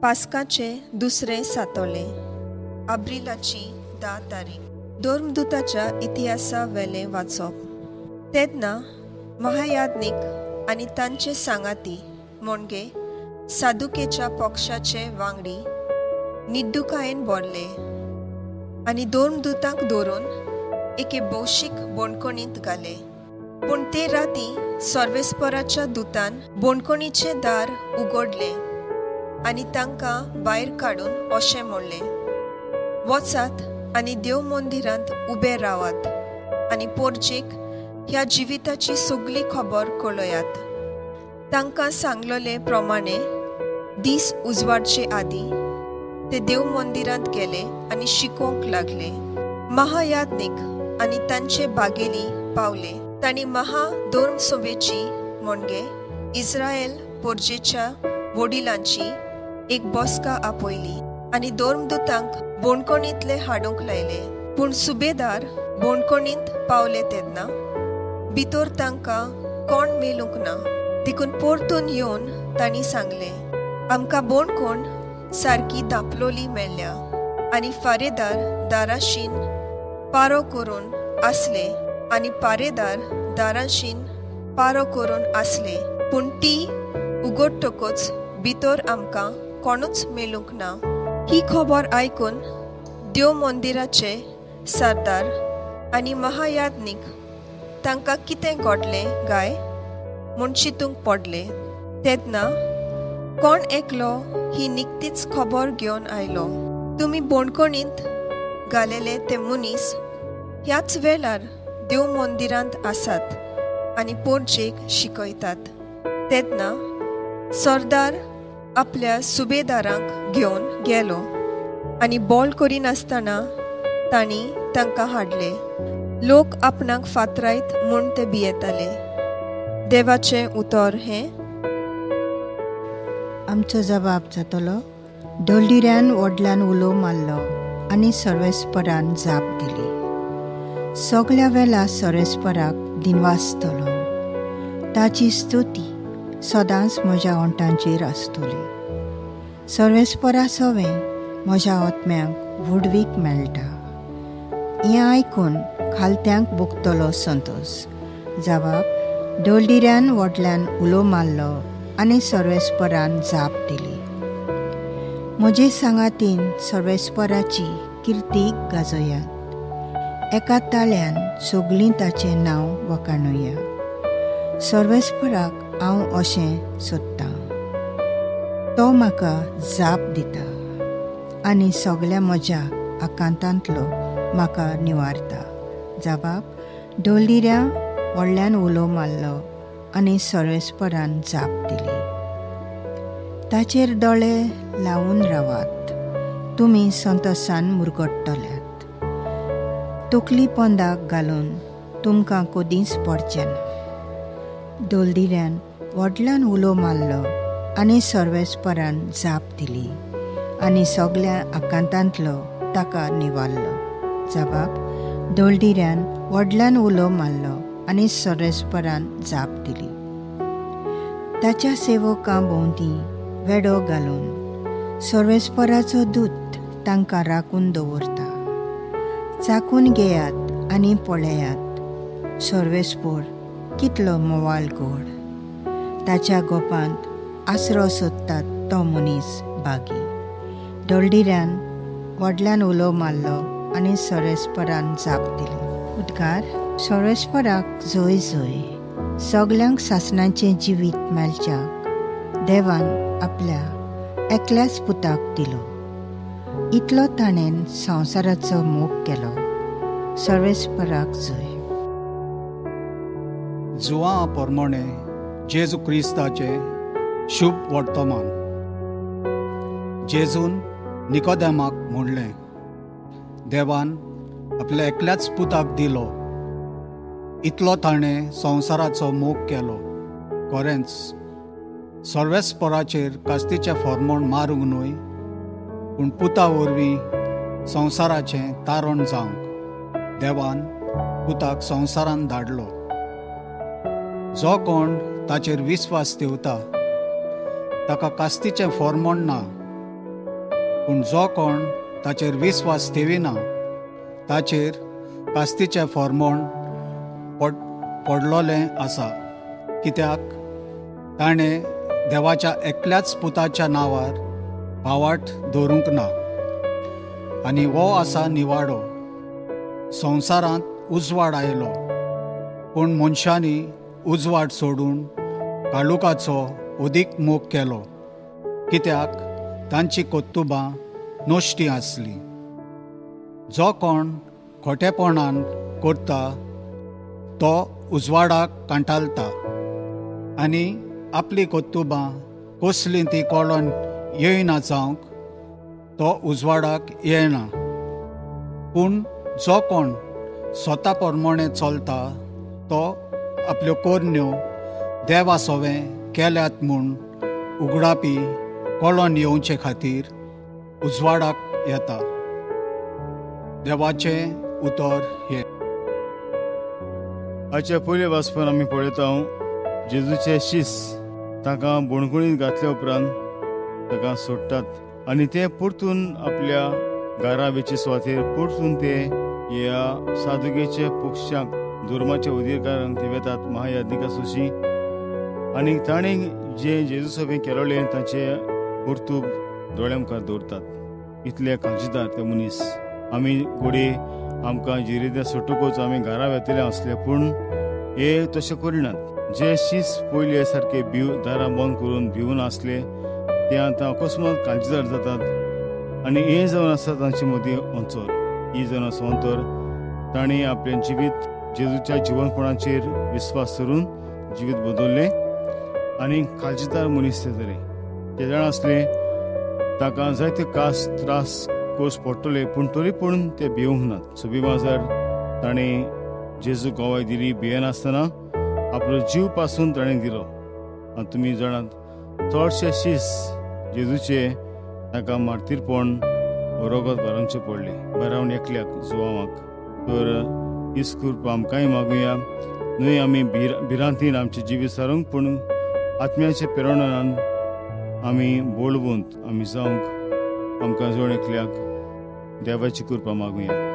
पास्काचें दुसरें सातोलें, आब्रिलाची 10 तारीख. धर्मदूताच्या इतिहासा वेलें वाचप. तेन्ना महायाज्ञीक आनी तांचे सांगाती म्हणजे सादुकेच्या पक्षाचे वांगडी निड्डुकायेन भरले आनी धर्मदूतांक धरून एके भौशीक बणकणींत घाले. पूण ते राती सर्वेस्पराच्या दुतान बणकणीचें दार उगडलें आनी तांकां भायर काडून अशें म्हणलें, वचात आनी देव मंदिरांत उबे रावात आनी पोरजेक ह्या जिविताची सगली खबर कळयात. तांकां सांगलेले प्रमाणे दीस उजवाडचे आदीं ते देव मंदिरांत गेले आनी शिकोवंक लागले. महायाज्ञीक आनी तांचे बागेली पावले. तांणी महाधर्मसभेची म्हणजे इस्रायल पोरजेच्या वडिलांची एक बसका आपयली आनी धर्मदूतांक बणकणींतले हाडूंक लायले. पूण सुबेदार बणकणींत पावले तेन्ना भितर तांकां कोण मेळूंक ना. देखून परतून येवन तांणी सांगलें, आमकां बणकोण सारकी धांपलोली मेळ्ळ्या आनी फारेदार दाराशीन पारो करून आसले आनी पारेदार दाराशीन पारो करून आसले, पूण ती उगडटकच भितर आमकां कोणूच मेळूंक ना. ही खबर आयकून देव मंदिराचे सरदार आनी महायाज्ञीक तांकां कितें घडलें काय म्हूण चिंतूंक पडले. तेन्ना कोण एकलो ही निकतीच खबर घेवन आयलो, तुमी बणकणींत घालेले ते मनीस ह्याच वेळार देव मंदिरांत आसात आनी पोरजेक शिकयतात. तेन्ना सरदार आपल्या सुबेदारांक घेवन गेलो आनी बोल करिनासतना तांणी तांकां हाडले. लोक आपणाक फातरायत म्हूण ते भियेताले. देवाचें उतर हें. आमचो जबाब जातलो. दळडिऱ्यान व्हडल्यान उलो मारलो आनी सर्वेस्परान जाप दिली. सगल्या वेळा सर्वेस्पराक दिनवासतलो, ताची स्तुती सदांच म्हज्या ओंठांचेर आसतली. सर्वेस्परा सवें म्हज्या आत्म्याक व्हडवीक मेळटा. हें आयकून खालत्यांक भोगतलो संतोश. जबाब दळडिऱ्यान व्हडल्यान उलो मारलो आनी सर्वेस्परान जाप दिली. म्हजे सांगातीन सर्वेस्पराची किर्ती गाजयात, एका ताळ्यान सगलीं ताचें नांव वखाणुया. सर्वेस्पराक हांव अशें सोदतां, तो म्हाका जाप दिता आनी सगल्या म्हज्या आकांतांतलो म्हाका निवारता. जबाब दळडिऱ्या व्हडल्यान उलो मारलो आनी सर्वेस्परान जाप दिली. ताचेर दोळे लावन रावात, तुमी संतोसान मुरगट्टल्यात. तकली पोंदाक घालून तुमकां कदींच पडचें ना. दळडिऱ्यान व्हडल्यान उलो मारलो आनी सर्वेस्परान जाप दिली आनी सगल्या आकांतांतलो ताका निवारलो. जबाब दळडिऱ्यान व्हडल्यान उलो मारलो आनी सर्वेस्परान जाप दिली. ताच्या सेवकां भोंवती वेडो घालून सर्वेस्पराचो दूत तांकां राखून दवरता. चाकून घेयात आनी पळयात सर्वेस्पर कितलो मोवाल गोड. ताच्या गोपांत आसरो सोदतात तो मनीस बागी. दळडिऱ्यान व्हडल्यान उलो मारलो आनी सर्वेस्परान जाप दिली. उद्गार सर्वेस्पराक जय जय. सगल्यांक सासणाचें जिवीत मेळच्याक देवान आपल्या एकल्याच पुताक दिलो. इतलो ताणें संवसाराचो मोग केलो. सर्वेस्पराक जय. जुआ प्रमाणे जेजू क्रिस्ताचें शुभ वर्तमान. जेजून निकोदेमाक म्हणलें, देवान आपल्या एकल्याच पुताक दिलो, इतलो ताणें संवसाराचो मोग केलो. खरेंच सर्वेस्पराचेर कास्तीचें फॉर्मोण मारूंक न्हय, पूण पुता वरवीं संवसाराचें तारण जावंक देवान पुताक संवसारान धाडलो. जो कोण ताचेर विस्वास ठेवता ताका कास्तीचें फॉर्मोण ना, पूण जो कोण ताचेर विस्वास ठेविना ताचेर कास्तीचें फॉर्मोण पडलोलें आसा, कित्याक ताणें देवाच्या एकल्याच पुताच्या नांवार भावाट दवरूंक ना. आनी हो आसा निवाडो. संवसारांत उजवाड आयलो, पूण मनशांनी उजवाड सोडून काळुकाचो अदीक मोग केलो, कित्याक तांची कर्तुबां नश्टी आसली. जो कोण खोटेपणान करता तो उजवाडाक कांटालता आनी आपली कर्तुबां कसलीं ती कळोन येयना जावंक तो उजवाडाक येना. पूण जो कोण स्वता प्रमाणे चलता तो आपल्यो करण्यो देवा सोवें केल्यात म्हूण उगडापी कळोन येवचे खातीर उजवाडाक येता. देवाचें उतर हें. हाच्या पयले वाचपान आमी पळयता जेजूचे शीस तांकां बोणकुणीत घातल्या उपरांत ताका सोडटात आनी ते परतून आपल्या घरा वेचे सुवातेर परतून ते ह्या सादुगेचे पक्षांक धर्माच्या अधिकारांक ते वेतात महायाज्ञिका सुशी आनी ताणें जे जेजू सभें केलोलें तांचे कर्तूब दोळ्या मुखार दवरतात. इतले काळजीदार ते मनीस. आमी घडये आमकां जिरेद्या सोडटकूच आमी घरा वेतले आसले, पूण हे तशें करिनात. जे शीस पयले सारके भिव दारां बंद करून भिवन आसले ते आतां अकस्मात काळजीदार जातात आनी हें जावन आसा तांचे मदीं अंतर. ही जावन आसा अंतर. तांणी आपलें जिवीत जेजूच्या जिवनपणाचेर विस्वास धरून जिवीत बदललें आनी काळजीदार मनीस ते जाले. ते जाण आसले ताका जायते कास त्रास कोस पडटले, पूण तरी पूण ते भिवंक नात. सोबी माजार ताणें जेजू गवाय दिली भियेनासतना आपलो जीव पासून ताणें दिलो. आनी तुमी जाणात चडशे शीस जेजूचे ताका मार्तीरपण रगत भरोवचें पडलें, भरावन एकल्याक जुवांवाक. तर हीच कृपा आमकांय मागुया न्हय आमी भिरांतीन आमचें जिवीत सारूंक, पूण आत्म्याच्या प्रेरणान आमी बोलवंत आमी जावंक आमकां जण एकल्याक देवाची कृपा मागुया.